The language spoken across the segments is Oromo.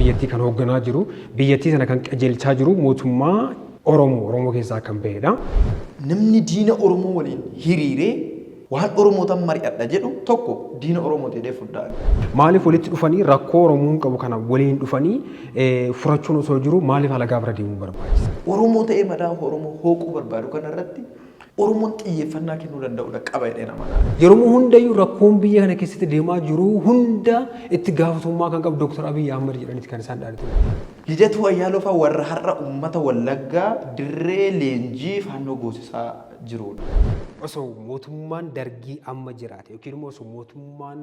Biyyattii kan hoogganaa jiru, biyyattii sana kan qajeelchaa jiru mootummaa Oromoo, Oromoo keessaa kan bahedha. Namni diina Oromoo waliin hiriiree waan Oromootan mari'adha jedhu tokko diina Oromooti jedhee fudhaa. Maaliif walitti dhufanii rakkoo Oromoon qabu kana waliin dhufanii furachuun osoo jiru maaliif alagaa bira deemuu barbaachisa? Oromoo ta'ee madaa Oromoo hooquu barbaadu kana irratti Oromoon xiyyeeffannaa kennuu danda'uudha qaba jedheen amana. Yeroo hundayyuu rakkoon biyya kana keessatti deemaa jiru hunda itti gaafatamummaa kan qabu Dr. Abiy Ahmad jedhaniiti kan isaan dhaadatan. Lidatuu Ayyaaloo fa'aa warra har'a uummata Wallaggaa dirree leenjii faannoo goosisaa jiruudha. Osoo mootummaan Dargii amma jiraate yookiin immoo osoo mootummaan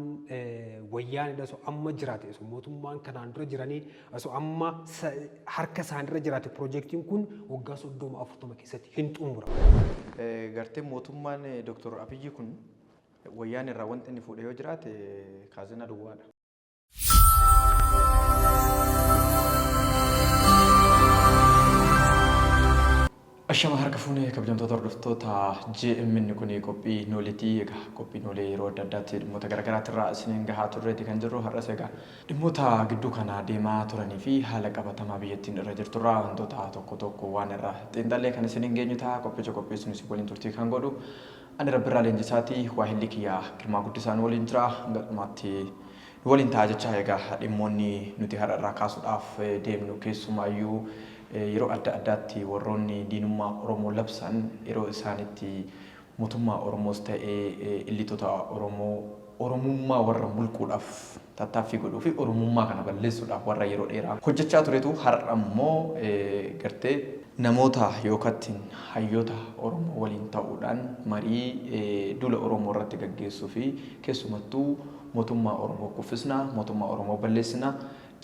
Wayyaanee osoo amma jiraate, osoo mootummaan kanaan dura jiranii osoo amma harka isaanirra jiraate, piroojeektiin kun waggaa 30 40 keessatti hin xumuramu. Gartee mootummaan Dr. Abiyyi kun Wayyaanee irraa wanti inni fuudhe yoo jiraate kaazinaa duwwaadha. Ashama, harka fuunee kabajamtoota hordoftoota JMN, kun qophii Nooleetii. Egaa qophii Noolee yeroo adda addaatti dhimmoota garaagaraatti irraa isiniin gahaa turreeti kan jirru. Har'as egaa dhimmoota gidduu kana deemaa turanii fi haala qabatamaa biyyattiin irra jirturraa wantoota tokko tokko waan irra xiinxallee kan isiniin geenyu ta'a. Qophicha qopheessuun isin waliin turtii kan godhu ani Rabbirraa Leenjisaati. Waahilli kiyyaa Girmaa Guddisaan waliin jira. Hanga dhumaatti nu waliin ta'a jechaa, egaa dhimmoonni nuti har'a irraa kaasuudhaaf deemnu, keessumaayyuu yeroo adda addaatti warroonni diinummaa Oromoo labsan yeroo isaanitti mootummaa Oromoos ta'ee illitota Oromoo Oromummaa warra mulquudhaaf tattaaffii godhuu fi Oromummaa kana balleessuudhaaf warra yeroo dheeraa hojjechaa turetu har'a immoo gartee namoota yookaattiin hayyoota Oromoo waliin ta'uudhaan marii duula Oromoo irratti gaggeessuu fi keessumattuu mootummaa Oromoo kuffisna, mootummaa Oromoo balleessina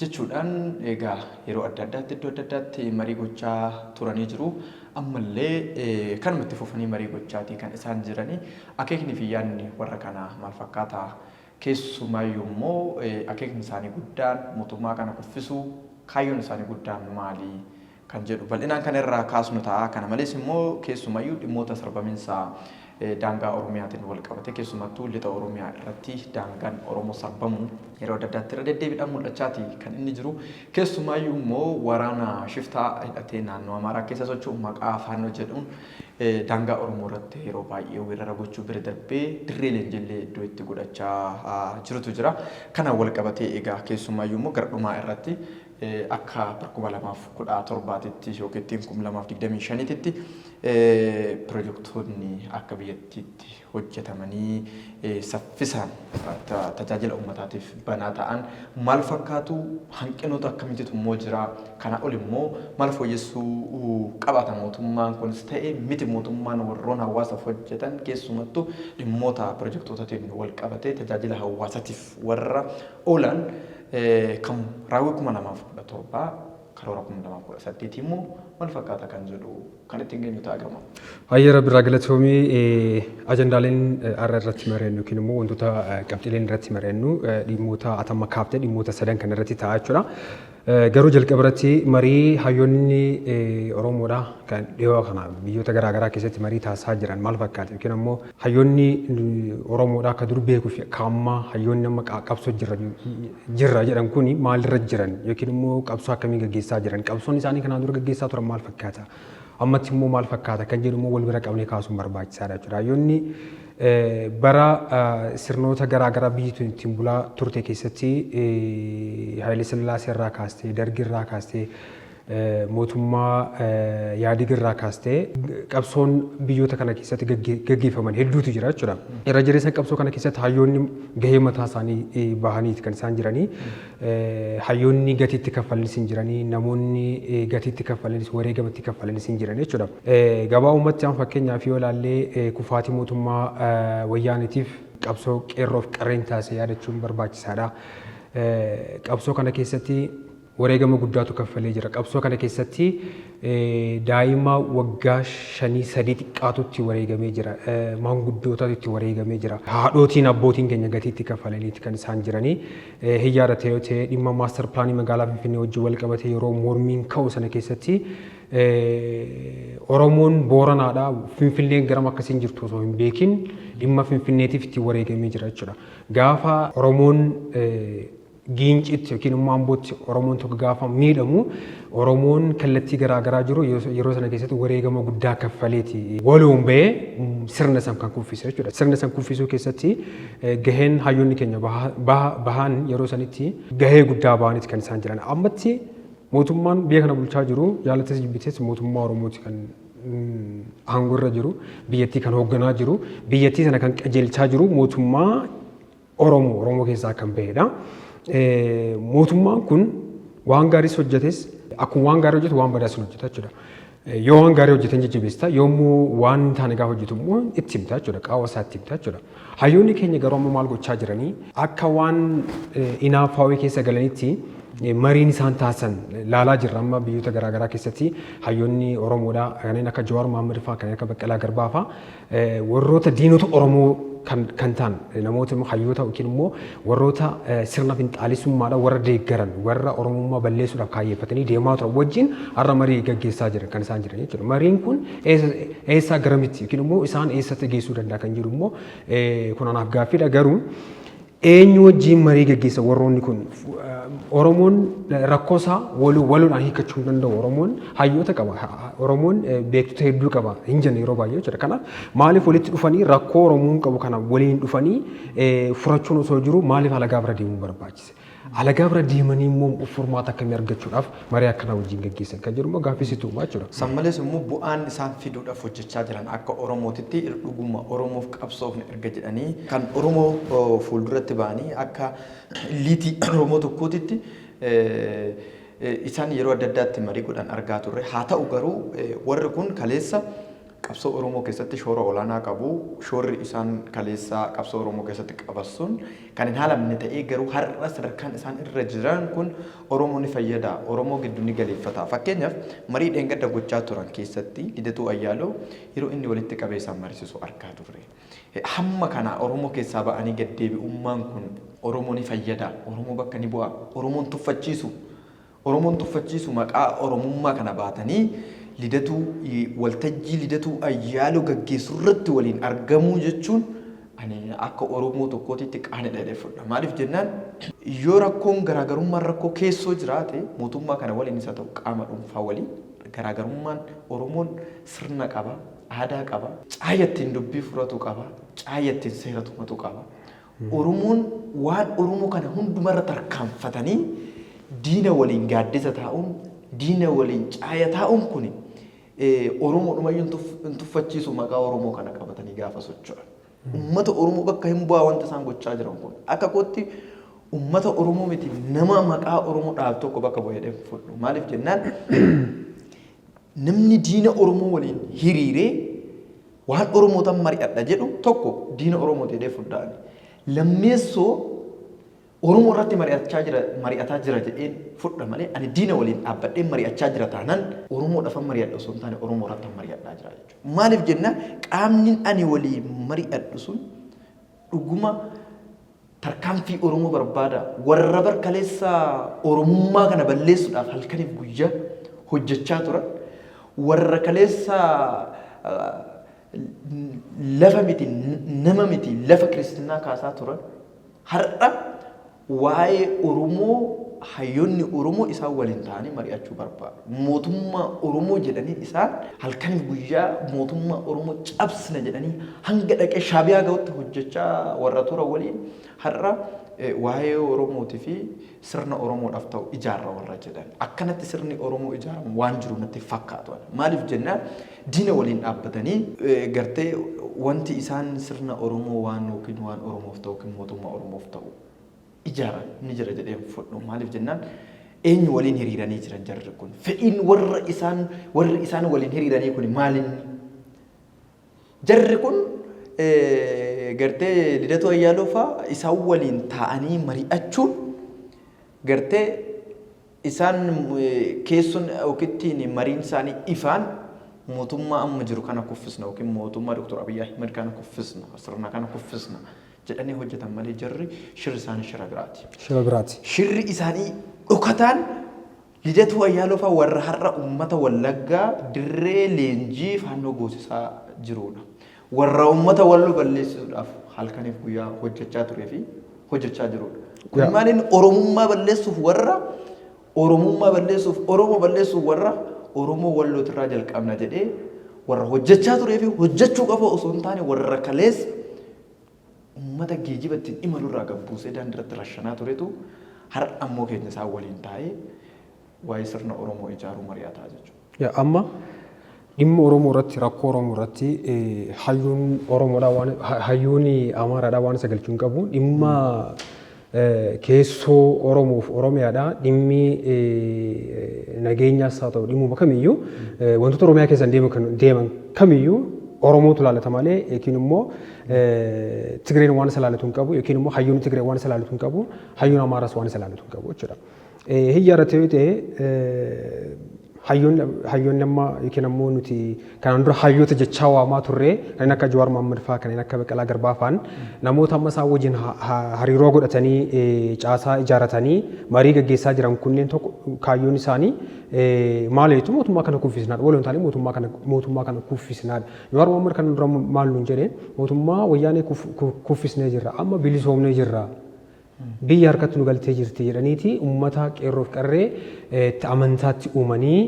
jechuudhaan egaa yeroo adda addaatti iddoo adda addaatti marii gochaa turanii jiru. Ammallee kanuma itti fufanii marii gochaatii kan isaan jiranii. Akeekni fi yaadni warra kanaa maal fakkaata? Keessumaayyuu immoo akeekni isaanii guddaan mootummaa kana kuffisuu, kaayyoon isaanii guddaan maali? Kan jedhu bal'inaan kan irraa kaasnu ta'a. Kana malees immoo keessumayyuu dhimmoota sarbaminsa daangaa Oromiyaatiin wal qabate, keessumattuu lixa Oromiyaa irratti daangaan Oromoo sarbamu yeroo adda addaatti irra deddeebiidhaan mul'achaati kan inni jiru. Keessumaayyuu immoo waraana shiftaa hidhatee naannoo Amaaraa keessa socho'u maqaa Faannoo jedhuun daangaa Oromoo irratti yeroo baay'ee weerara gochuu bira darbee dirree leenjillee iddoo itti godhachaa jirutu jira. Kanaan wal qabatee egaa keessumaayyuu immoo gara dhumaa irratti akka bara 2017tti yookiin 2025tti pirojektoonni akka biyyattiitti hojjetamanii saffisaan tajaajila uummataatiif banaa ta'an maal fakkaatu? Hanqinoota akkamiitu immoo jira? Kana ol immoo maal fooyyessuu qabaata mootummaan kunis ta'e miti mootummaan, warroon hawaasaaf hojjetan, keessumattuu dhimmoota pirojektootaatiin wal qabatee tajaajila hawaasatiif warra oolan kan raawwii 2017 karoora 2018 immoo maal fakkaata kan jedhu kan ittiin geenyu ta'a gama. Hayyee, Rabbirraa galatoomii. Ajandaaleen har'a irratti mari'annu yookiin immoo wantoota qabxiileen irratti mari'annu dhimmoota atamma kaaftee dhimmoota sadan kan irratti ta'a jechuudha. Garuu jalqaba irratti marii hayyoonni Oromoodha kan dhiyoo kana biyyoota garaagaraa keessatti marii taasisaa jiran maal fakkaata, yookiin ammoo hayyoonni Oromoodha akka dur beekuu fi akka ammaa hayyoonni amma qabsoo jirra jedhan kuni maalirra jiran, yookiin immoo qabsoo akkamii gaggeessaa jiran, qabsoon isaanii kanaan dura gaggeessaa turan maal fakkaata, ammatti immoo maal fakkaata kan jedhu immoo wal bira qabnee kaasuun barbaachisaadha jechuudha. Hayyoonni bara sirnoota garaa garaa biyyi tun ittiin bulaa turte keessatti, Haayile Sillaasee irraa kaastee, Dargi irraa kaastee, mootummaa Yaadig irraa kaastee, qabsoon biyyoota kana keessatti gaggeeffaman hedduutu jira jechuudha. Irra jireessa qabsoo kana keessatti hayyoonni gahee mataa isaanii bahaniiti kan isaan jiranii. Hayyoonni gatiitti kaffalanis hin jiranii, namoonni gatiitti kaffalanis, wareegamatti kaffalanis hin jiran jechuudha. Gabaabumatti amma fakkeenyaaf yoo ilaalle, kufaatii mootummaa Wayyaaniitiif qabsoo qeerroof qarreen taasise yaadachuun barbaachisaadha. Qabsoo kana keessatti wareegama guddaatu kaffalee jira. Qabsoo kana keessatti daa'ima waggaa 5 3 xiqqaatutti wareegamee jira. Maanguddootatu itti wareegamee jira. Haadhotiin, abbootiin keenya gatiitti kaffalaniiti kan isaan jiranii. Hin yaadate yoo ta'e, dhimma maastar pilaanii magaalaa Finfinnee wajjin wal qabatee yeroo mormiin ka'u sana keessatti Oromoon Booranaadha. Finfinneen garam akkasiin jirtu osoo hin beekin dhimma Finfinneetiif itti wareegamee jira jechuudha. Gaafa Oromoon Giincitti yookiin immoo Ambootti Oromoon tokko gaafa miidhamu, Oromoon kallattii garaa garaa jiru yeroo sana keessatti wareegama guddaa kaffaleeti waloon bahee sirna san kan kuffise jechuudha. Sirna san kuffisuu keessatti gaheen hayyoonni keenya bahan yeroo sanitti gahee guddaa bahaniiti kan isaan jiran. Ammatti mootummaan biyya kana bulchaa jiru, jaalates jibbites, mootummaa Oromooti kan aangoo irra jiru, biyyattii kan hoogganaa jiru, biyyattii sana kan qajeelchaa jiru mootummaa Oromoo, Oromoo keessaa kan bahedha. Mootummaan kun waan gaariis hojjetes, akkuma waan gaarii hojjetu waan badaas hin hojjeta jechuudha. Yoo waan gaarii hojjete hin jajjabeessita, yommuu waan hin taane gaafa hojjetu immoo itti himta jechuudha, qaawwa isaa itti himta jechuudha. Hayyoonni keenya garuu amma maal gochaa jiranii? Akka waan inaaffaawii keessa galanitti mariin isaan taasisan laalaa jirra. Amma biyyoota garaagaraa keessatti hayyoonni Oromoodhaa kanneen akka Jawaar Mohaammed fa'aa, kanneen akka Baqqalaa Garbaa fa'aa, warroota diinota Oromoo kan ta'an, namoota immoo hayyoota yookiin immoo warroota sirna finxaalessummaadhaan warra deeggaran, warra Oromummaa balleessuudhaaf kaayyeeffatanii deemaa turan wajjin har'a marii gaggeessaa jiran kan isaan jiran jechuudha. Mariin kun eessaa garamitti yookiin immoo isaan eessatti geessuu danda'a kan jiru immoo kun anaaf gaaffiidha. Garuu eenyu wajjin marii gaggeessa warroonni kun? Oromoon rakkoo isaa waloodhaan hiikkachuu hin danda'u. Oromoon hayyoota qaba. Oromoon beektota hedduu qaba hin jenne yeroo baay'ee jechuudha. Kanaaf maaliif walitti dhufanii rakkoo Oromoon qabu kana waliin dhufanii furachuun osoo jiru, maaliif alagaa bira deemuu barbaachise? Alagaa bira deemanii immoo furmaata akkamii argachuudhaaf marii akkanaa wajjin gaggeessan kan jedhu immoo gaaffii sitti uumaa jechuudha. San malees immoo bu'aan isaan fiduudhaaf hojjechaa jiran, akka Oromootitti dhuguma Oromoof qabsoofne erga jedhanii, kan Oromoo fuulduratti ba'anii akka liitii Oromoo tokkootitti isaan yeroo adda addaatti marii godhan argaa turre. Haa ta'u garuu warri kun kaleessa qabsoo Oromoo keessatti shoora olaanaa qabu. Shoorri isaan kaleessa qabsoo Oromoo keessatti qaban sun kan hin haalamne ta'ee, garuu har'a sadarkaan isaan irra jiran kun Oromoo ni fayyada, Oromoo gidduu ni galeeffata. Fakkeenyaaf, marii dheengadda gochaa turan keessatti Lidatuu Ayyaaloo yeroo inni walitti qabee isaan mariisisu argaa turre. Hamma kana Oromoo keessaa ba'anii gaddeebi'ummaan kun Oromoo ni fayyada, Oromoo bakka ni bu'a, Oromoon tuffachiisu. Oromoon tuffachiisu. Maqaa Oromummaa kana baatanii Lidatuu waltajjii Lidatuu Ayyaaloo gaggeessu irratti waliin argamuu jechuun ani akka Oromoo tokkootitti qaanidha jedhee fudha. Maaliif jennaan, yoo rakkoon garaagarummaan rakkoo keessoo jiraate, mootummaa kana waliin isa ta'u qaama dhuunfaa waliin garaagarummaan, Oromoon sirna qaba, aadaa qaba, caaya ittiin dubbii furatu qaba, caaya ittiin seera tumatu qaba. Oromoon waan Oromoo kana hundumarra tarkaanfatanii diina waliin gaaddisa taa'uun, diina waliin caaya taa'uun kuni Oromoodhumayyuu hin tuffachiisu maqaa Oromoo kana qabatanii gaafa socho'an. Uummata Oromoo bakka hin bu'aa wanta isaan gochaa jiran kun? Akka kootti uummata Oromoo miti, nama maqaa Oromoo dhaabu tokko bakka bu'ee jedhee fudhu. Maaliif jennaan, namni diina Oromoo waliin hiriiree waan Oromootan mari'adha jedhu tokko diina Oromooti jedhee fudhaani. Lammeessoo, Oromoo irratti mari'achaa jira, mari'ataa jira jedheen fudha malee, ani diina waliin dhaabbadheen mari'achaa jira taanaan, Oromoodhaafan mari'adha osoo hin taane Oromoo irratti mari'adhaa jira jechuudha. Maaliif jennaan, qaamni ani waliin mari'adhu sun dhuguma tarkaanfii Oromoo barbaada. Warra bar kaleessa Oromummaa kana balleessuudhaaf halkaniif guyyaa hojjechaa turan, warra kaleessa lafa miti, nama miti, lafa kiristinnaa kaasaa turan, har'a waa'ee Oromoo hayyoonni Oromoo isaan waliin ta'anii mari'achuu barbaadu. Mootummaa Oromoo jedhanii isaan halkaniif guyyaa mootummaa Oromoo cabsina jedhanii hanga dhaqee Shaabiyaa ga'utti hojjechaa warra turan waliin har'a waa'ee Oromootii fi sirna Oromoodhaaf ta'u ijaarra warra jedhan. Akkanatti sirni Oromoo ijaaramu waan jiru natti fakkaatu. Maaliif jennaan, diina waliin dhaabbatanii gartee wanti isaan sirna Oromoo waan yookiin waan Oromoof ta'u yookiin mootummaa Oromoof ta'u ijaaran ni jira jedhee hin fudhu. Maaliif jennaan, eenyu waliin hiriiranii jiran jarri kun? Fedhiin warra isaan warri isaan waliin hiriiranii kun maalinni? Jarri kun gartee Lidatuu Ayyaaloo fa'aa isaan waliin taa'anii mari'achuun, gartee isaan keessoon yookiin mariin isaanii ifaan mootummaa amma jiru kana kuffisna yookiin mootummaa Dr. Abiyyi Ahmed kana kuffisna, sirna kana kuffisna jedhanii hojjetan malee, jarri shirri isaanii shira biraati. Shira biraati. Shirri isaanii dhokataan, Lidatuu Ayyaaloo fa'aa warra har'a uummata Wallaggaa dirree leenjii faannoo goosisaa jirudha. Warra uummata Walloo balleessuudhaaf halkaniif guyyaa hojjechaa turee fi hojjechaa jirudha. Kun maaliin Oromummaa balleessuuf warra Oromummaa balleessuuf, Oromoo balleessuuf warra Oromoo Wallootirraa jalqabna jedhee warra hojjechaa turee fi hojjechuu qofa osoo hin taane warra kaleessa uummata geejiba ittiin imalurraa gad buusee daandiirratti rashanaa turetu har'a ammoo keenya isaan waliin taa'ee waa'ee sirna Oromoo ijaaruu mari'ataa jechuudha. Amma dhimma Oromoo irratti, rakkoo Oromoo irratti hayyuun Oromoodhaa waan hayyuun Amaaraadhaa waan isa galchuu hin qabu. Dhimma keessoo Oromoof Oromiyaadhaa, dhimmi nageenyaas haa ta'u dhimmuma kamiyyuu, wantoota Oromiyaa keessan deeman kamiyyuu Oromootu ilaalata malee yookiin immoo Tigreen waan isa ilaalatu hin qabu, yookiin immoo hayyuun Tigree waan isa ilaalatu hin qabu, hayyuun Amaaraas waan isa ilaalatu hin qabu jechuudha. Hiyya irratti yoo ta'e, hayyoonni amma yookiin ammoo nuti kanaan dura hayyoota jechaa waamaa turre, kanneen akka Jawaar Mohaammed fa'aa, kanneen akka Baqqalaa Garbaa fa'aan, namoota amma isaan wajjin hariiroo godhatanii caasaa ijaarratanii marii gaggeessaa jiran kunneen tokko kaayyoon isaanii maal jechuun mootummaa kana kuffisnaadha. Waloon taanee mootummaa kana kuffisnaadha. Jawaar Mohaammed kana dura maal nuun jedhee? Mootummaa Wayyaanee kuffisnee jirra, amma bilisoomnee jirra, biyya harkatti nu galtee jirti jedhaniiti uummata qeerroof qarree itti amantaatti uumanii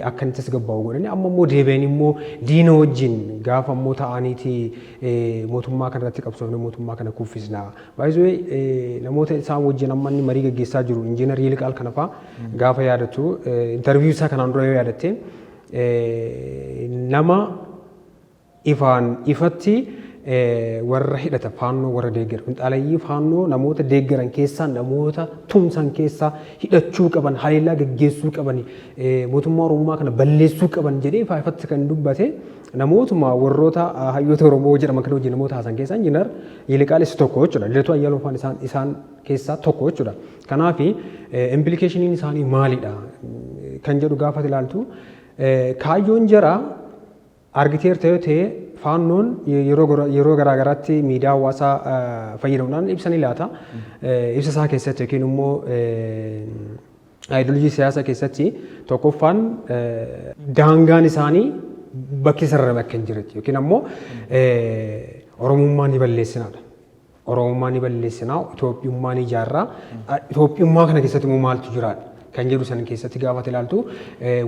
akka inni tasgabbaa'u godhanii, amma immoo deebi'anii immoo diina wajjin gaafa immoo ta'aniiti mootummaa kana irratti qabsoofne, mootummaa kana kuffisna. Baay'isuu namoota isaan wajjin amma inni marii gaggeessaa jiru, Injiinar Yiliqaal kana fa'aa gaafa yaadatu, interview isaa kanaan dura yoo yaadatte, nama ifaan ifatti warra hidhata Faannoo warra deeggaran, finxaaleyyii Faannoo namoota deeggaran keessaa, namoota tumsan keessaa, hidhachuu qaban, haleellaa gaggeessuu qaban, mootummaa Oromummaa kana balleessuu qaban jedhee ifaa ifatti kan dubbate namootuma warroota hayyoota Oromoo jedhaman kana wajjin namoota haasan keessaa Injiinar Yiliqaal isa tokko jechuudha. Lidatuu Ayyaaloo faan isaan keessaa tokko jechuudha. Kanaaf implicationiin isaanii maalidha kan jedhu gaafa ilaaltu, kaayyoon jara argiteerta yoo ta'e, Faannoon yeroo garaa garaatti miidiyaa hawaasaa fayyadamuudhaan ibsa ni laata. Ibsa isaa keessatti yookiin immoo aayidoloojii siyaasaa keessatti tokkoffaan daangaan isaanii bakki sararame akka hin jirretti yookiin ammoo Oromummaa ni balleessinaadha. Oromummaa ni balleessinaa, Itoophiyummaa ni ijaarraa. Itoophiyummaa kana keessatti immoo maaltu jiraadha kan jedhu san keessatti gaafa ilaaltu,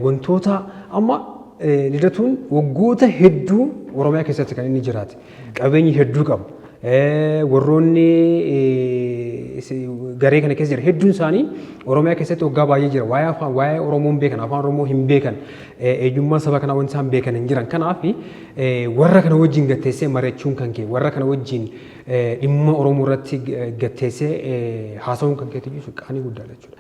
wantoota amma Lidatuun waggoota hedduu Oromiyaa keessatti kan inni jiraate. Qabeenyi hedduu qaba. Warroonni garee kana keessa jiran hedduun isaanii Oromiyaa keessatti waggaa baay'ee jira. Waa'ee afaan, waa'ee Oromoo hin beekan, afaan Oromoo hin beekan, eenyummaa saba kanaa wanti isaan beekan hin jiran. Kanaaf warra kana wajjin gatteessee mari'achuun kan kee, warra kana wajjin dhimma Oromoo irratti gatteessee haasa'uun kan keetu jiru qaanii guddaadha jechuudha.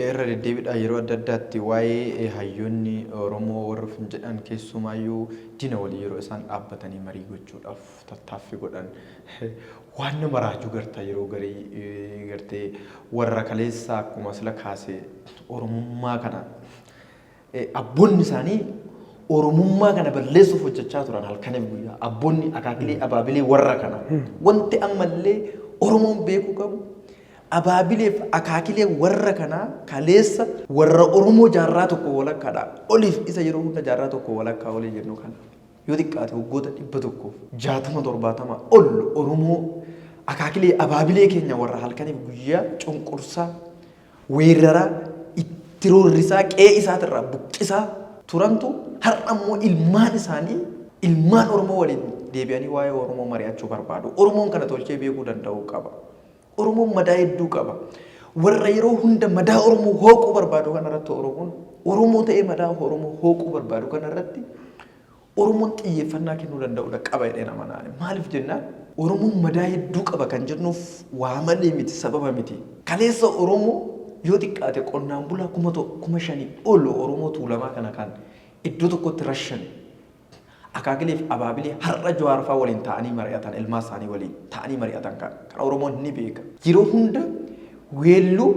Irra deddeebiidhaan yeroo adda addaatti waa'ee hayyoonni Oromoo warra of jedhan keessumaayyuu diina walii yeroo isaan dhaabbatanii marii gochuudhaaf tattaaffii godhan waan nama raajuu garta. Yeroo garii gartee warra kaleessa akkuma sila kaase Oromummaa kana abboonni isaanii Oromummaa kana balleessuuf hojjechaa turan halkaniif guyyaa, abboonni, akaakilee, abaabilee warra kana. Wanti ammallee Oromoon beekuu qabu, abaabileef akaakilee warra kanaa kaleessa warra Oromoo jaarraa tokko walakkaadha oliif, isa yeroo hunda jaarraa tokko walakkaa olii jennu kana, yoo xiqqaate waggoota 160, 70 ol Oromoo akaakilee abaabilee keenya warra halkaniif guyyaa cunqursaa, weeraraa, itti roorrisaa, qe'ee isaatirraa buqqisaa turantu har'a immoo ilmaan isaanii, ilmaan Oromoo waliin deebi'anii waa'ee Oromoo mari'achuu barbaadu. Oromoon kana tolchee beekuu danda'uu qaba. Oromoon madaa hedduu qaba. Warra yeroo hunda madaa Oromoo hooquu barbaadu kanarratti, Oromoon Oromoo ta'ee madaa Oromoo hooquu barbaadu kanarratti Oromoon xiyyeeffannaa kennuu danda'uudha qaba jedhee nama naane. Maaliif jennaan, Oromoon madaa hedduu qaba kan jennuuf waa malee miti, sababa miti. Kaleessa Oromoo yoo xiqqaate qonnaan bulaa 5,000 ol Oromoo Tuulamaa kana kan iddoo tokkotti rashane. Akaakilee fi abaabilee har'a Jawaar fa'aa waliin taa'anii mari'atan, ilmaan isaanii waliin taa'anii mari'atan kana. Kana Oromoon ni beeka. Yeroo hunda weelluu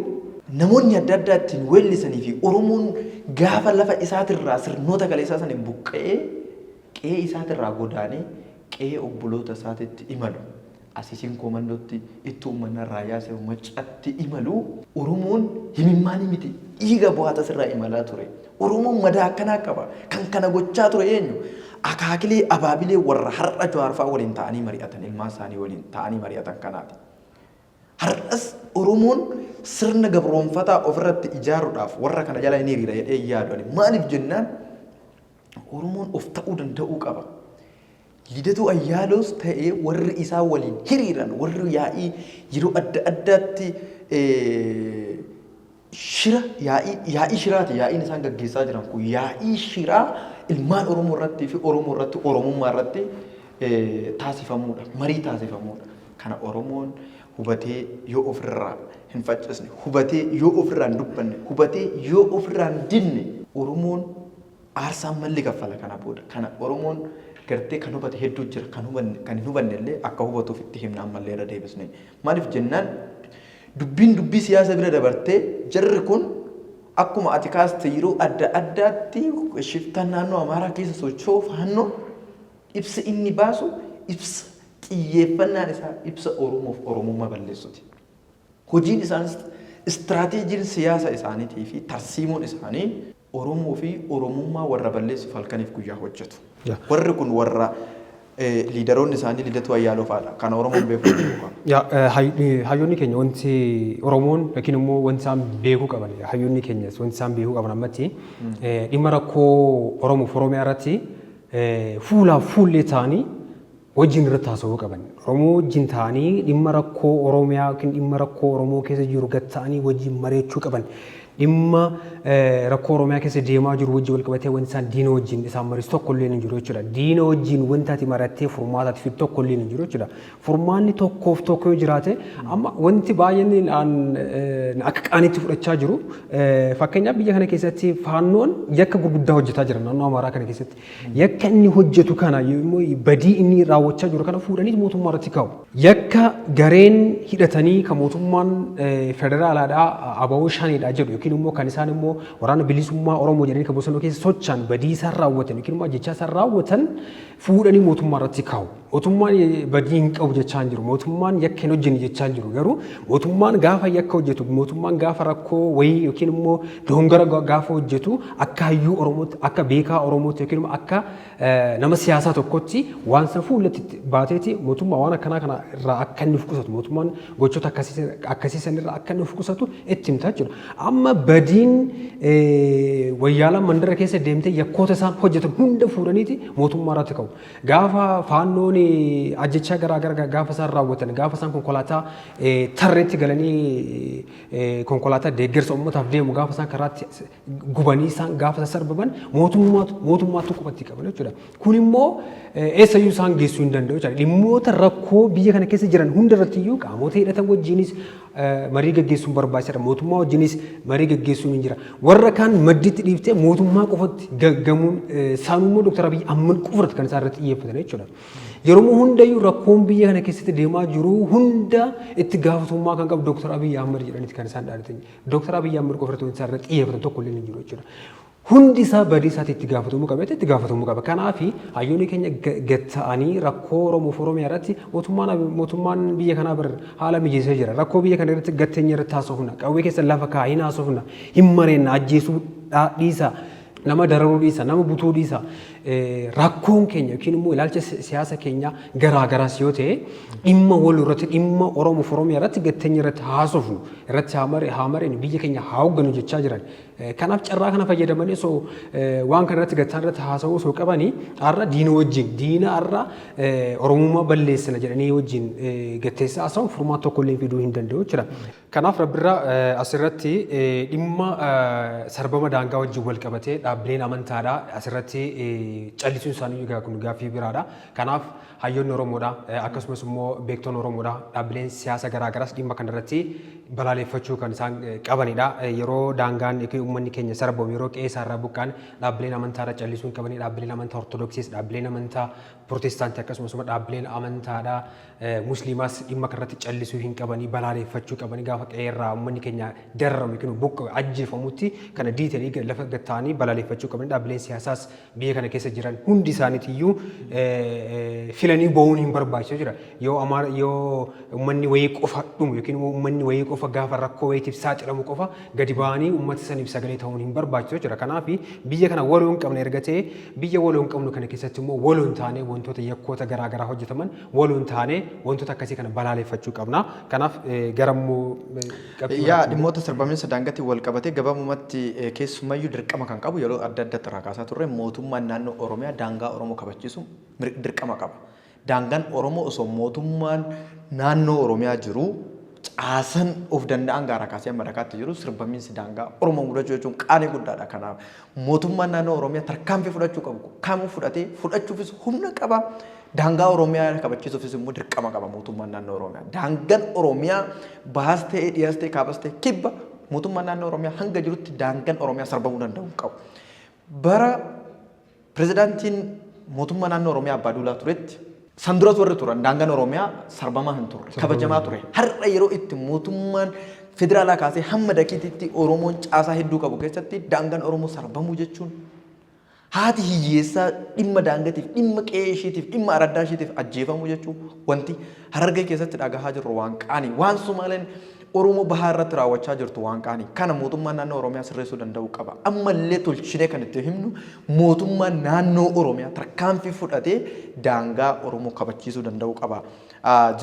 namoonni adda addaa ittiin weellisanii fi Oromoon gaafa lafa isaatirraa sirnoota kaleessaa saniin buqqa'ee qe'ee isaatirraa godaanee qe'ee obboloota isaatitti imalu. Asiisiin koomandootti itti uummanna raayyaa se'u maccatti imalu, Oromoon himimmaanii miti dhiiga bu'aata sirraa imalaa ture. Oromoon madaa akkanaa qaba. Kan kana gochaa ture eenyu? Akaakilee abaabilee warra har'a Jawaar fa'aa waliin ta'anii mari'atan, ilmaan isaanii waliin ta'anii mari'atan kanaati. Har'as Oromoon sirna gabroonfataa ofirratti ijaaruudhaaf warra kana jala hin hiriira jedhee yaadu ani. Maaliif jennaan, Oromoon of ta'uu danda'uu qaba. Lidatuu Ayyaaloos ta'ee warri isaa waliin hiriiran, warri yaa'ii yeroo adda addaatti shira, yaa'ii shiraati, yaa'iin isaan gaggeessaa jiran kun yaa'ii shiraa ilmaan Oromoo irratti fi Oromoo irratti, Oromummaa irratti taasifamuudha. Marii taasifamuudha. Kana Oromoon hubatee yoo ofirraa hin faccisne, hubatee yoo ofirraa hin dubbanne, hubatee yoo ofirraa hin dinne, Oromoon aarsaan malli kaffala kana booda. Kana Oromoon gartee kan hubate hedduu jira. Kan hubanne, kan hin hubanne illee akka hubatuuf itti himna ammallee irra deebisne. Maaliif jennaan, dubbiin dubbii siyaasa bira dabartee jarri kun akkuma ati kaaste yeroo adda addaatti shiftaan naannoo Amaaraa keessa socho'u Faannoo ibsa inni baasu, ibsa xiyyeeffannaan isaa ibsa Oromoof Oromummaa balleessuti. Hojiin isaanis, istiraateejiin siyaasa isaaniitii fi tarsiimoon isaanii Oromoo fi Oromummaa warra balleessuuf halkaniif guyyaa hojjetu. Warri kun warra leaderoonni isaanii Lidatuu Ayyaaloo fa'aadha. Kana Oromoon beekuu qaba. Hayyoonni keenya, wanti Oromoon yookiin immoo wanti isaan beekuu qaban, hayyoonni keenyas wanti isaan beekuu qaban, ammatti dhimma rakkoo Oromoof Oromiyaa irratti fuulaaf fuullee ta'anii wajjin irratti haasa'uu qaban. Oromoo wajjin ta'anii dhimma rakkoo Oromiyaa yookiin dhimma rakkoo Oromoo keessa jiru gad ta'anii wajjin mari'achuu qaban. Dhimma rakkoo Oromiyaa keessa deemaa jiru wajjin wal qabatee wanti isaan diina wajjin isaan mariisu tokko illee hin jiru jechuudha. Diina wajjin wanta ati marattee furmaata ati fiddu tokko illee hin jiru jechuudha. Furmaanni tokkoof tokko yoo jiraate, amma wanti baay'een akka qaaniitti fudhachaa jiru, fakkeenyaaf biyya kana keessatti Faannoon yakka gurguddaa hojjetaa jira naannoo Amaaraa kana keessatti. Yakka inni hojjetu kana immoo, badii inni raawwachaa jiru kana fuudhanii mootummaa irratti kaa'u. Yakka gareen hidhatanii kan mootummaan federaalaadhaa ABO Shaneedha jedhu yookiin immoo kan isaan immoo Waraana Bilisummaa Oromoo jedhanii kan bosona keessa socho'an, badii isaan raawwatan yookiin immoo ajjechaa isaan raawwatan fuudhanii mootummaa irratti kaa'u. Mootummaan badii hin qabu jechaa hin jiru. Mootummaan yakka hin hojjenne jechaa hin jiru. Garuu mootummaan gaafa yakka hojjetu, mootummaan gaafa rakkoo wayii yookiin immoo dogongora gaafa hojjetu, akka hayyuu Oromootti, akka beekaa Oromootti yookiin immoo akka nama siyaasaa tokkotti waan san fuulletti baateeti mootummaa waan akkanaa kana irraa akka inni of qusatu, mootummaan gochoota akkasii san irraa akka inni of qusatu itti himta jechuudha. Amma badiin wayyaalaan mandara keessa deemtee yakkoota isaan hojjetan hunda fuudhaniiti mootummaa irratti ka'u. Gaafa Faannoon ajjechaa garaa garaa gaafa isaan raawwatan, gaafa isaan konkolaataa tarreetti galanii konkolaataa deeggarsa uummataaf deemu gaafa isaan karaatti gubanii isaan gaafa sasarbaban, mootummaatu qubatti qaban jechuudha. Kun immoo eessayyuu isaan geessuu hin danda'u jechuudha. Dhimmoota rakkoo biyya kana keessa jiran hunda irratti iyyuu qaamota hidhatan wajjinis marii gaggeessuun barbaachisaadha. Mootummaa wajjinis marii gaggeessuun hin jira. Warra kaan madditti dhiiftee mootummaa qofatti gaggamuun isaanummoo Dr. Abiy Ahmad qofa kan isaan irratti xiyyeeffatan jechuudha. Yeroo hundayyuu rakkoon biyya kana keessatti deemaa jiru hunda itti gaafatamummaa kan qabu Dr. Abiy Ahmad jedhaniiti kan isaan dhaadatan. Dr. Abiy Ahmad qofa irratti wanti isaan irratti xiyyeeffatan tokko illee hin jiru jechuudha. Hundi isaa badii isaatti itti gaafatamuu qaba, itti gaafatamuu qaba. Kanaaf hayyoonni keenya gad ta'anii rakkoo Oromoo fi Oromiyaa irratti mootummaan biyya kanaa bir haala mijeessee jira. Rakkoo biyya kana irratti gatteenya irratti haasofna. Qawwee keessa lafa kaa'aa hin haasofna. Hin mareenna, ajjeesuu dhiisa. Nama dararuu dhiisa, nama butuu dhiisa. Rakkoon keenya yookiin immoo ilaalcha siyaasa keenya garaa garaas yoo ta'e, dhimma wal irratti, dhimma Oromoo fi Oromiyaa irratti gatteenya irratti haasofnu, irratti haa mareenu, biyya keenya haa hoogganu jechaa jiran. Kanaaf carraa kana fayyadamanii osoo waan kana irratti gattaan irratti haasa'uu osoo qabanii, har'a diina wajjin, diina har'a Oromummaa balleessina jedhanii wajjin gatteessa haasa'uun furmaata tokko illee fiduu hin danda'u jechuudha. Kanaaf rabbirraa asirratti dhimma sarbama daangaa wajjin wal qabatee dhaabbileen amantaadha asirratti callisuun isaanii egaa kun gaaffii biraadha. Kanaaf hayyoonni Oromoodha, akkasumas immoo beektonni Oromoodha, dhaabbileen siyaasa garaagaraas dhimma kanarratti balaaleffachuu kan isaan qabanidha. Yeroo daangaan yookiin uummanni keenya sarbamu, yeroo qe'ee isaarraa buqqa'an, dhaabbileen amantaadha callisuu hin qabani. Dhaabbileen amantaa Ortodoksiis, dhaabbileen amantaa Pirootestaantii, akkasumas immoo dhaabbileen amantaadha Musliimaas dhimma kanarratti callisuu hin qabanii, balaaleffachuu qabanii. Gaafa qe'eerraa uummanni keenya dararamu yookiin buqqa'u, ajjeefamutti kana diitanii lafa gatta'anii balaaleffachuu qabanii. Dhaabbileen siyaasaas biyya kana keessa jiran hundi isaaniitiyyuu filanii ba'uun hin barbaachisu jira. Yoo Amaara, yoo uummanni wayii qofa dhumu yookiin immoo uummanni wayii qofa gaafa rakkoo wayiitiif saaxilamu qofa gadi ba'anii uummata saniif sagalee sagalee ta'uun hin barbaachisu jechuudha. Kanaaf biyya kana waloo hin qabne erga ta'e, biyya waloo hin qabnu kana keessatti immoo waloon taanee wantoota yakkoota garaa garaa hojjetaman waloon taanee wantoota akkasii kana balaaleffachuu qabna. Kanaaf gara immoo qabxii Yaa biraatti dhimmoota sarbamiinsa daangaatiin wal qabatee gabaabumatti keessumayyuu dirqama kan qabu, yeroo adda addaatti irraa kaasaa turre, mootummaan naannoo Oromiyaa daangaa Oromoo kabachiisu dirqama qaba. Daangaan Oromoo osoo mootummaan naannoo Oromiyaa jiru, caasan of danda'an gaaraa kaasee amma dakaatti jiru, sarbamiinsi daangaa Oromoo mudachuu jechuun qaanii guddaadha. Kanaaf mootummaan naannoo Oromiyaa tarkaanfii fudhachuu qabu kamuu fudhatee, fudhachuufis humna qaba. Daangaa Oromiyaa kabachiisuufis immoo dirqama qaba mootummaan naannoo Oromiyaa. Daangaan Oromiyaa bahaas ta'ee, dhiyaas ta'ee, kaabas ta'ee, kibba, mootummaan naannoo Oromiyaa hanga jirutti daangaan Oromiyaa sarbamuu danda'u hin qabu. Bara pirezidaantiin mootummaa naannoo Oromiyaa Abbaa Duulaa turetti, san duras warri turan, daangaan Oromiyaa sarbamaa hin turre, kabajamaa ture. Har'a yeroo itti mootummaan federaalaa kaasee hamma dakiititti Oromoon caasaa hedduu qabu keessatti daangaan Oromoo sarbamuu jechuun, haati hiyyeessaa dhimma daangatiif, dhimma qe'ee ishiitiif, dhimma araddaa ishiitiif ajjeefamuu jechuun, wanti Harargee keessatti dhagahaa jirru waan qaanii, waan Sumaaleen Oromoo bahaa irratti raawwachaa jirtu waan qaanii. Kana mootummaan naannoo Oromiyaa sirreessuu danda'uu qaba. Ammallee tolchinee kan itti himnu, mootummaan naannoo Oromiyaa tarkaanfii fudhatee daangaa Oromoo kabachiisuu danda'uu qaba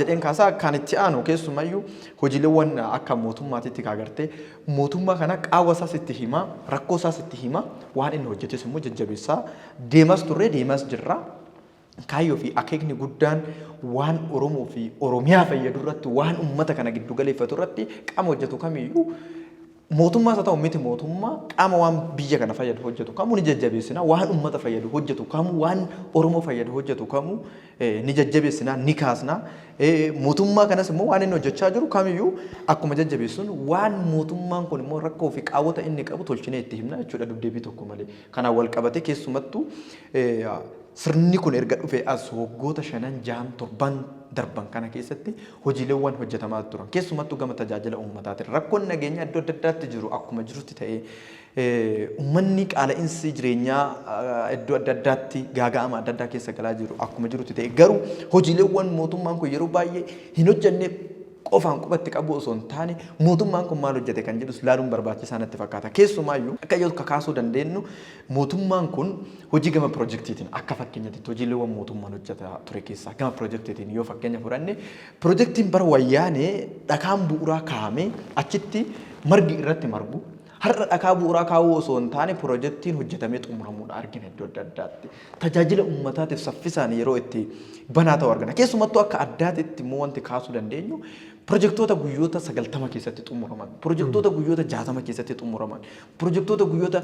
jedheen kaasaa. Kan itti aanu, keessumayyuu hojiileewwan akka mootummaatitti kaagartee mootummaa kana qaawwa isaas itti himaa, rakkoo isaas itti himaa, waan inni hojjetes immoo jajjabeessaa deemas turre, deemas jirra. Kaayyoo fi akeekni guddaan waan Oromoo fi Oromiyaa fayyadu irratti, waan uummata kana giddu galeeffatu irratti qaama hojjetu kamiyyuu, mootummaas haa ta'u miti mootummaa, qaama waan biyya kana fayyadu hojjetu kamuu ni jajjabeessina. Waan uummata fayyadu hojjetu kamuu, waan Oromoo fayyadu hojjetu kamuu ni jajjabeessina, ni kaasna. Mootummaa kanas immoo waan inni hojjechaa jiru kamiyyuu akkuma jajjabeessuun, waan mootummaan kun immoo rakkoo fi qaawwata inni qabu tolchinee itti himna jechuudha dubdeebii tokko malee. Kanaan wal qabatee, keessumattuu sirni kun erga dhufee as waggoota shanan, jahan, torban darban kana keessatti hojiileewwan hojjetamaa turan, keessumattuu gama tajaajila uummataatiin, rakkoon nageenyaa iddoo adda addaatti jiru akkuma jirutti ta'ee, uummanni qaala'insi jireenyaa iddoo adda addaatti gaaga'ama adda addaa keessa galaa jiru akkuma jirutti ta'e, garuu hojiileewwan mootummaan kun yeroo baay'ee hin hojjenne qofaan qubatti qabu osoo hin taane, mootummaan kun maal hojjete kan jedhus laaluun barbaachisaa natti fakkaata. Keessumaayyuu akka yoo kakaasuu dandeenyu, mootummaan kun hojii gama pirojektiitiin, akka fakkeenyatti hojiileewwan mootummaan hojjetaa ture keessaa gama pirojektiitiin yoo fakkeenya fudhanne, pirojektiin bara Wayyaanee dhakaan bu'uuraa kaa'amee achitti margi irratti margu, har'a dhakaa bu'uuraa kaa'uu osoo hin taane pirojektiin hojjetamee xumuramuudha argina iddoo adda addaatti. Tajaajila uummataatiif saffisaan yeroo itti banaa ta'u argina. Keessumattuu akka addaatitti immoo wanti kaasuu dandeenyu pirojektoota guyyoota 90 keessatti xumuraman, pirojektoota guyyoota 60 keessatti xumuraman, pirojektoota guyyoota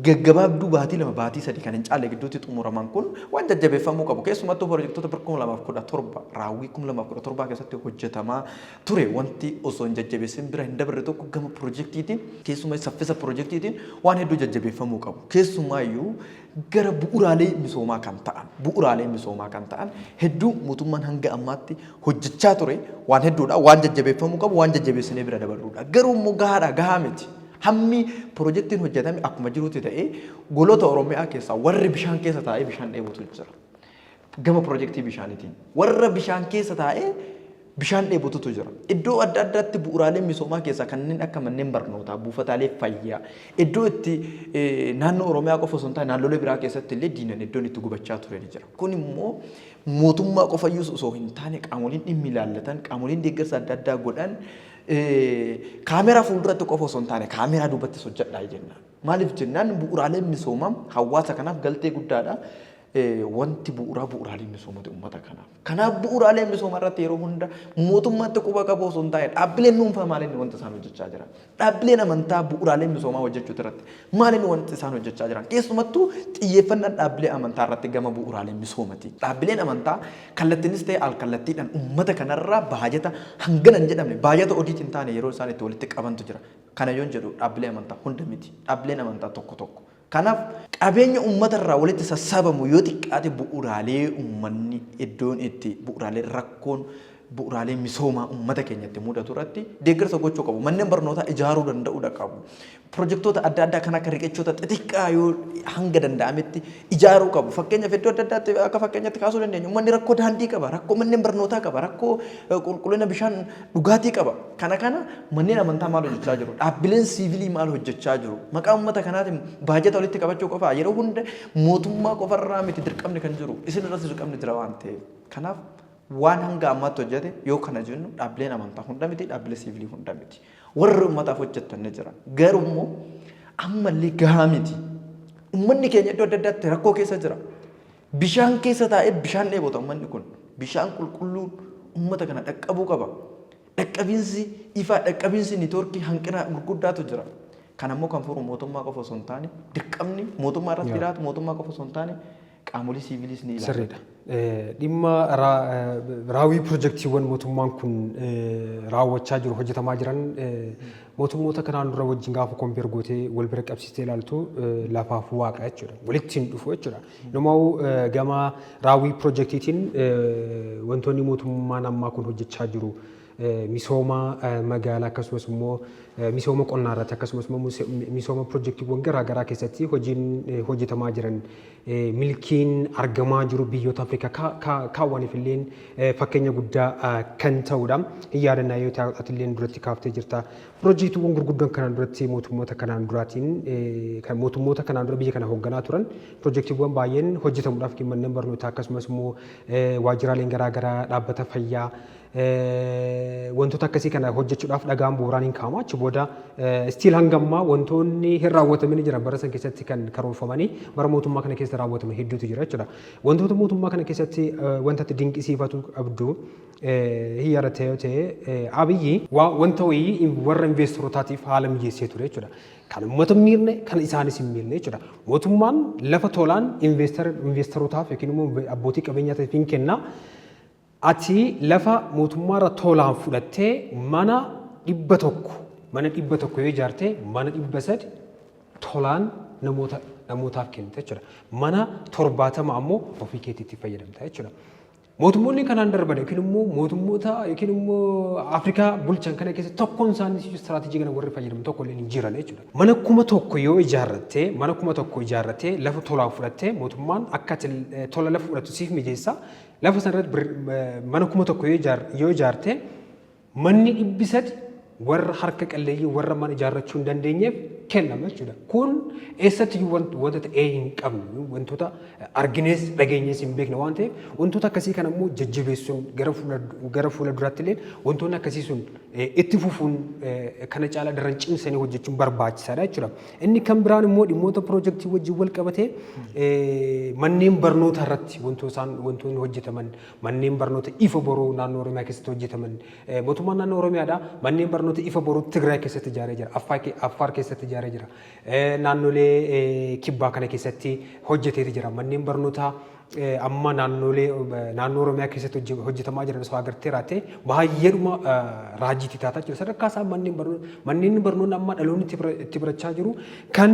gaggabaabduu baatii 2, baatii 3 kan hin caalle gidduutti xumuraman kun waan jajjabeeffamuu qabu. Keessumattuu pirojektoota bara 2017, raawwii 2017 keessatti hojjetamaa ture, wanti osoo hin jajjabeessin bira hin dabarre tokko gama pirojektiitiin, keessumaa saffisa pirojektiitiin waan hedduu jajjabeeffamuu qabu. Keessumaayyuu gara bu'uuraalee misoomaa kan ta'an, bu'uuraalee misoomaa kan ta'an hedduu mootummaan hanga ammaatti hojjechaa ture waan hedduudha. Waan jajjabeeffamuu qabu, waan jajjabeessinee bira dabarruudha. Garuu immoo gahaadha? Gahaa miti. Hammi pirojektiin hojjetame akkuma jirutti ta'ee, goloota Oromiyaa keessaa warri bishaan keessa taa'ee bishaan dheebutu jira. Gama pirojektii bishaaniitiin warra bishaan keessa taa'ee bishaan dheebotutu jira. Iddoo adda addaatti bu'uuraalee misoomaa keessaa kanneen akka manneen barnootaa, buufataalee fayyaa, iddoo itti naannoo Oromiyaa qofa osoo hin taane naannolee biraa keessatti illee diinan iddoon itti gubachaa ture ni jira. Kun immoo mootummaa qofayyuu osoo hin taane, qaamoleen dhimmi ilaallatan, qaamoleen deeggarsa adda addaa godhan, kaameraa fuulduratti qofa osoo hin taane kaameraa duubattis hojjedhaa jenna. Maaliif jennaan, bu'uuraaleen misoomaa hawaasa kanaaf galtee guddaadha. Wanti bu'uuraa bu'uuraalee misoomati uummata kanaaf. Kanaaf bu'uuraalee misoomaa irratti yeroo hunda mootummaatti quba qabu osoo hin taane, dhaabbileen dhuunfaa maaliin wanta isaan hojjechaa jiran? Dhaabbileen amantaa bu'uuraalee misoomaa hojjechuu irratti maaliin wanti isaan hojjechaa jiran? Keessumattuu xiyyeeffannaan dhaabbilee amantaa irratti gama bu'uuraalee misoomati. Dhaabbileen amantaa kallattiinis ta'e al kallattiidhaan uummata kanarraa baajata hangana hin jedhamne, baajata odiitiin hin taane yeroo isaan itti walitti qabantu jira. Kana yoon jedhu dhaabbilee amantaa hunda miti. Dhaabbileen amantaa tokko tokko. Kanaaf qabeenya uummata irraa walitti sassaabamu yoo xiqqaate bu'uuraalee uummanni iddoon itti bu'uuraalee rakkoon Bu'uuraalee misoomaa uummata keenyatti mudatu irratti deeggarsa gochuu qabu. Manneen barnootaa ijaaruu danda'uudha qabu. Pirojektoota adda addaa kan akka riqichoota xixiqqaa yoo hanga danda'ametti ijaaruu qabu. Fakkeenyaaf, iddoo adda addaatti akka fakkeenyaatti kaasuu dandeenya. Uummanni rakkoo daandii qaba, rakkoo manneen barnootaa qaba, rakkoo qulqullina bishaan dhugaatii qaba. Kana manneen amantaa maal hojjechaa jiru? Dhaabbileen siivilii maal hojjechaa jiru? Maqaa uummata kanaatiin baajata walitti qabachuu qofaa? Yeroo hunda mootummaa qofarraa miti dirqamni kan jiru. Isin irratti dirqamni jira waan ta'eef. Kanaaf, waan hanga ammaatti hojjete yoo kana jennu, dhaabbileen amantaa hunda miti, dhaabbilee siivilii hunda miti. Warri uummataaf hojjetan ni jira. Garuu immoo ammallee gahaa miti. Uummanni keenya iddoo adda addaatti rakkoo keessa jira. Bishaan keessa taa'ee bishaan dheebota uummanni kun. Bishaan qulqulluun uummata kana dhaqqabuu qaba. Dhaqqabiinsi ifaa, dhaqqabiinsi niitoorkii hanqina gurguddaatu jira. Kan ammoo kan furu mootummaa qofa osoo hin taane, dirqamni mootummaa irratti jiraatu mootummaa qofa osoo hin taane, qaamolee siiviliis ni ilaala. Sirriidha. Dhimma raawwii pirojektiiwwan mootummaan kun raawwachaa jiru, hojjetamaa jiran, mootummoota kanaan dura wajjin gaafa compare gootee wal bira qabsiistee ilaaltu, lafaaf waaqa jechuudha. Walitti hin dhufu jechuudha. Inumaa gama raawwii pirojektiitiin wantoonni mootummaan ammaa kun hojjechaa jiru misooma magaalaa, akkasumas immoo misooma qonnaa irratti, akkasumas immoo misooma pirojektiiwwan garaa garaa keessatti hojiin hojjetamaa jiran, milkiin argamaa jiru biyyoota Afrikaa kaawwaniif illee fakkeenya guddaa kan ta'udha. Hin yaadannaa yoo ta'u illee duratti kaaftee jirta. Pirojektiiwwan gurguddoon kanaan duratti mootummoota kanaan duraatiin, kan mootummoota kanaan dura biyya kana hoogganaa turan, pirojektiiwwan baay'een hojjetamuudhaaf, manneen barnootaa, akkasumas immoo waajjiraaleen garaa garaa, dhaabbata fayyaa, wantoota akkasii kana hojjechuudhaaf dhagaan bu'uuraan hin kaa'amu. Achi booda still hanga ammaa wantoonni hin raawwatamin jiran, bara san keessatti kan karoorfamanii bara mootummaa kana keessa raawwataman hedduutu jira jechuudha. Wantoota mootummaa kana keessatti wanta itti dinqisiifatu qabdu hin yaadatte yoo ta'e, Abiyyi wanta wayii warra investorotaatiif haala mijeessee ture jechuudha. Kan uummata hin miirne, kan isaanis hin miirne jechuudha. Mootummaan lafa tolaan investorotaaf yookiin immoo abbootii qabeenyaatiif hin kenna. Ati lafa mootummaarra tolaan fudhattee mana 100 yoo ijaarte, mana 300 tolaan namootaaf kennita jechuudha. Mana 70 ammoo ofii keetiitti fayyadamta jechuudha. Mootummoonni kanaan darban yookiin immoo mootummoota yookiin immoo Afrikaa bulchan kana keessa tokkoon isaanii istiraatejii kana warri fayyadamu tokko illee hin jiran jechuudha. Mana 1000 yoo ijaarrattee, mana 1000 ijaarrattee, lafa tolaan fudhattee, mootummaan akka ati tola lafa fudhattu siif mijeessa. Lafa sanarratti mana 1000 yoo ijaarte, manni 300 warra harka qalleeyyii, warra mana ijaarrachuu hin dandeenyeef kennama jechuudha. Kun eessatti iyyuu wanta ta'ee hin qabnu, wantoota arginees dhageenyees hin beekne waan ta'eef, wantoota akkasii kana immoo jajjabeessuun gara fuula duraatti illee wantoonni akkasii sun itti fufuun, kana caalaa daran cimsanii hojjechuun barbaachisaadha jechuudha. Inni kan biraan immoo dhimmoota piroojeektii wajjin wal qabatee manneen barnootaa irratti wantoota isaan wantoonni hojjetaman, manneen barnoota Ifa Boruu naannoo Oromiyaa keessatti hojjetaman, mootummaan naannoo Oromiyaadha manneen barnoota Ifa Boruu Tigraay keessatti ijaaree jira, Affaar keessatti ijaaree jira, naannolee kibbaa kana keessatti hojjeteeti jira. Manneen barnootaa amma naannolee naannoo Oromiyaa keessatti hojjetamaa jiran osoo agartee raatte, baay'eedhuma raajiitti taataa jira. Sadarkaa isaa manneen barnoonni amma dhaloonni itti barachaa jiru kan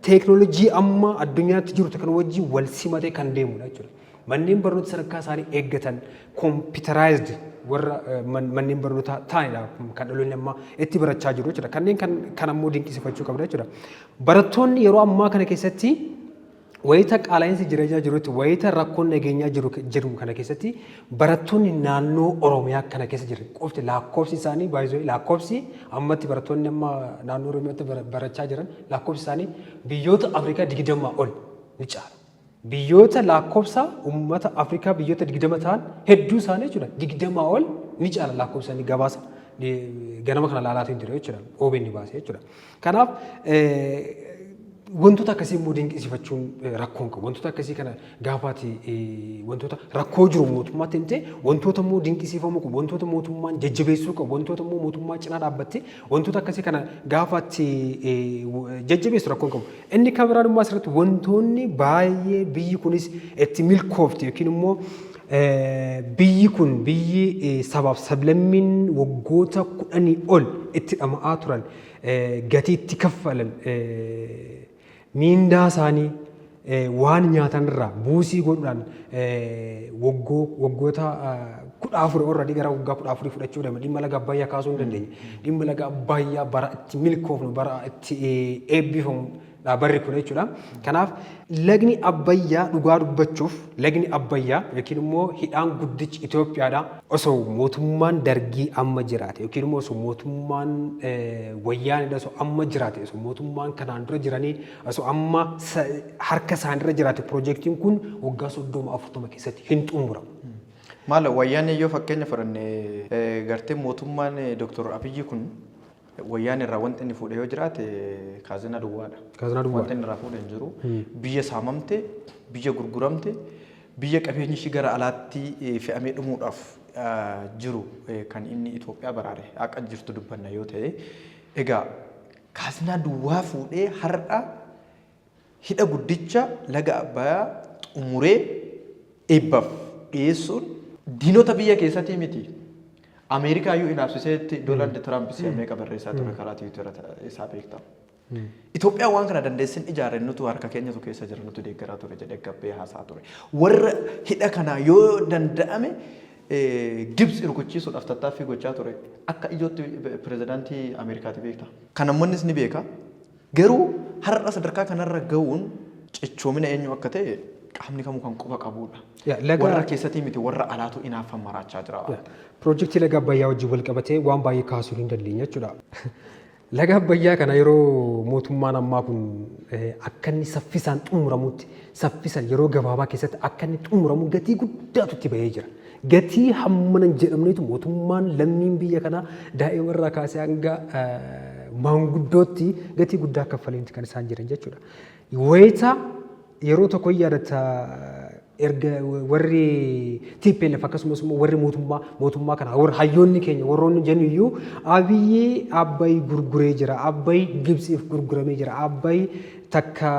teeknoolojii amma addunyaatti jiru kan wajjin wal simatee kan deemudha jechuudha. Manneen barnoota sadarkaa isaanii eeggatan, computerized warra manneen barnootaa ta'anidha kan dhaloonni amma itti barachaa jiru jechuudha. Kanneen kan ammoo dinqisiifachuu qabda jechuudha. Barattoonni yeroo ammaa kana keessatti, wayita qaala'insi jireenyaa jirutti, wayita rakkoon nageenyaa jiru kana keessatti, barattoonni naannoo Oromiyaa kana keessa jiran qofti lakkoofsi isaanii baay'ee, lakkoofsi ammatti barattoonni amma naannoo Oromiyaatti barachaa jiran lakkoofsi isaanii biyyoota Afrikaa 20 ol ni caala. Biyyoota lakkoofsa uummata Afrikaa biyyoota 20 ta'an hedduu isaanii jechuudha, 20 ol ni caala lakkoofsa isaanii, gabaasa ganama kana laalaatiin jira jechuudha. OBN ni baase jechuudha. Kanaaf, wantoota akkasii immoo dinqisiifachuun rakkoo hin qabu. Wantoota akkasii kana gaafaati wantoota rakkoo jiru mootummaatti himte, wantoota immoo dinqisiifamuu qabu, wantoota mootummaan jajjabeessuu qabu, wantoota immoo mootummaa cinaa dhaabbatte, wantoota akkasii kana gaafaatti jajjabeessu rakkoo hin qabu. Inni kan biraan immoo asirratti wantoonni baay'ee biyyi kunis itti milkoofte, yookiin immoo biyyi kun biyyi sabaaf sablammiin waggoota 10 ol itti dhama'aa turan, gatii itti kaffalan, miindaa isaanii waan nyaatan irraa buusii godhuudhaan waggoota 14 already gara waggaa 14 fudhachuu deema. Dhimma laga Abbayyaa kaasuu hin dandeenye. Dhimma laga Abbayyaa bara itti milkoofnu, bara itti eebbifamu barri kun jechuudha. Kanaaf lagni Abbayyaa, dhugaa dubbachuuf, lagni Abbayyaa yookiin immoo hidhaan guddichi Itoophiyaadha. Osoo mootummaan Dargii amma jiraate yookiin immoo osoo mootummaan Wayyaanidha osoo amma jiraate, osoo mootummaan kanaan dura jiranii osoo amma harka isaanirra jiraate, piroojeektiin kun waggaa 30 40 keessatti hin xumuramu. Maal, Wayyaanee yoo fakkeenya fudhanne, gartee mootummaan Dr. Abiyyi kun Wayyaan irraa wanti inni fuudhe yoo jiraate kaazinaa duwwaadha. Kaazinaa duwwaadha. Wanti inni irraa fuudhe hin jiru. Biyya saamamte, biyya gurguramte, biyya qabeenyi ishii gara alaatti fe'amee dhumuudhaaf jiru kan inni Itoophiyaa baraare, haqa jirtu dubbanna yoo ta'e. Egaa kaazinaa duwwaa fuudhee har'a hidha guddicha laga Abbayaa xumuree eebbaaf dhiyeessuun diinota biyya keessatii miti. Ameerikaa iyyuu inaafsiseetti Doonaald Tiraamp si'a meeqa barreessaa ture karaa Tiwiitera isaa beektaa. Itoophiyaan waan kana dandeessin ijaarre, nutu harka keenyatu keessa jira, nutu deeggaraa ture jedhee gabbee haasaa ture. Warra hidha kana yoo danda'ame Gibxi rukuchiisuudhaaf tattaaffii gochaa ture akka ijootti pirezidaantii Ameerikaati beektaa. Kan namoonnis ni beeka. Garuu har'a sadarkaa kanarra ga'uun cichoomina eenyu akka ta'e qaamni kamuu kan quba qabudha. Warra keessatii miti, warra alaatu inaaffan maraachaa jira waan ta'eef. Piroojeektii laga Abbayyaa wajjin wal qabatee waan baay'ee kaasuu hin dandeenya jechuudha. Laga Abbayyaa kana yeroo mootummaan ammaa kun akka inni saffisaan xumuramutti, saffisaan yeroo gabaabaa keessatti akka inni xumuramu gatii guddaatu itti bahee jira. Gatii hammana hin jedhamnetu mootummaan, lammiin biyya kanaa daa'ima irraa kaasee hanga maanguddootti gatii guddaa kaffaleenti kan isaan jiran jechuudha. Wayita yeroo tokko yaadata, erga warri TPLF akkasumas immoo warri mootummaa kana, warri hayyoonni keenya warroonni jennu iyyuu, Abiyyi Abbay gurguree jira, Abbay Gibsiif gurguramee jira, Abbay takka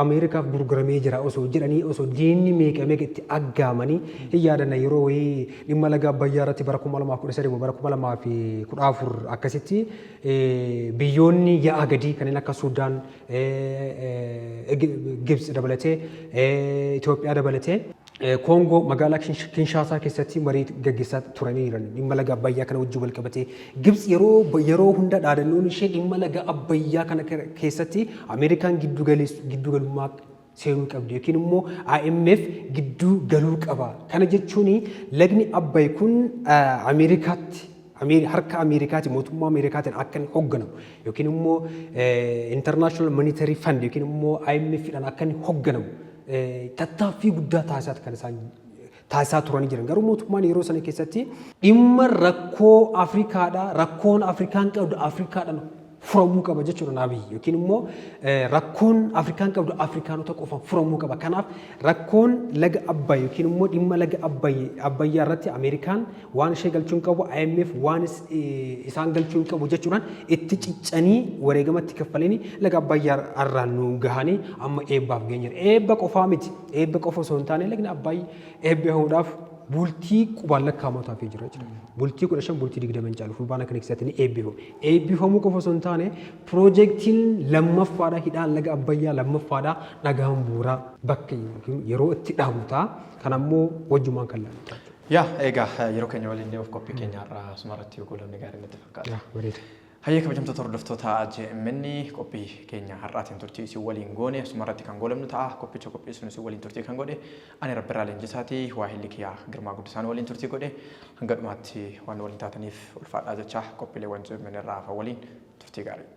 Ameerikaaf gurguramee jira osoo jedhanii, osoo diinni meeqa meeqa itti aggaamanii hin yaadanna. Yeroo wayii dhimma laga Abbayyaa irratti bara 2013 bara 2014 akkasitti biyyoonni ya'a gadii kanneen akka Sudaan, Gibsi dabalatee, Itoophiyaa dabalatee, Koongoo magaalaa Kinshaasaa keessatti marii gaggeessaa turanii jiran dhimma laga Abbayyaa kana wajjin wal qabatee. Gibsi yeroo hunda dhaadannoon ishee dhimma laga Abbayyaa kana keessatti Ameerikaan giddu galummaa seenuu qabdi yookiin immoo IMF gidduu galuu qaba. Kana jechuun lagni Abbay kun Ameerikaatti, harka Ameerikaati, mootummaa Ameerikaatiin akka inni hoogganamu yookiin immoo International Monetary Fund yookiin immoo IMF dhaan akka inni hoogganamu tattaaffii guddaa taasisaa kan isaan taasisaa turanii jiran. Garuu mootummaan yeroo sana keessatti dhimma rakkoo Afrikaadhaa, rakkoon Afrikaan qabdu Afrikaadhaan furamuu qaba jechuudha Abiyyi, yookiin immoo rakkoon Afrikaan qabdu Afrikaanota qofaan furamuu qaba. Kanaaf rakkoon laga Abbaay yookiin immoo dhimma laga Abbayyaa irratti Ameerikaan waan ishee galchuu hin qabu, IMF waan isaan galchuu hin qabu jechuudhaan itti ciccanii wareegama itti kaffalanii laga Abbayyaa irraan nu gahanii amma eebbaaf geenye. Eebba qofaa miti. Eebba qofa osoo hin taane, lagni Abbaay eebbifamuudhaaf bultii qubaan lakkaa'amotaaf jira jechuudha. Bultii 15, bultii 20 hin caalu, fulbaana kana keessatti ni eebbifamu. Eebbifamuu qofa osoo hin taane, piroojeektiin lammaffaadha, hidhaan laga Abbayyaa lammaffaadha, dhagaan bu'uuraa bakka yeroo itti dhaabu ta'a. Kan ammoo wajjumaan kan laallu ta'a. Yaa, egaa yeroo keenya waliin deemuuf qophii keenya har'aa asumarratti yoo goolabne gaarii natti fakkaata. Yaa, bareeda. Hayyee, kabajamtoota hordoftoota JMN, qophii keenya har'aatiin turtii isin waliin goone asumarratti kan goolabnu ta'a. Qophicha qopheessuun isin waliin turtii kan godhe ani Rabbirraa Leenjisaati. Waahilli kiyyaa Girmaa Guddisaan waliin turtii godhe. Hanga dhumaatti waan waliin taataniif ulfaadhaa jechaa, qophiileewwan JMN irraa hafan waliin turtii gaarii.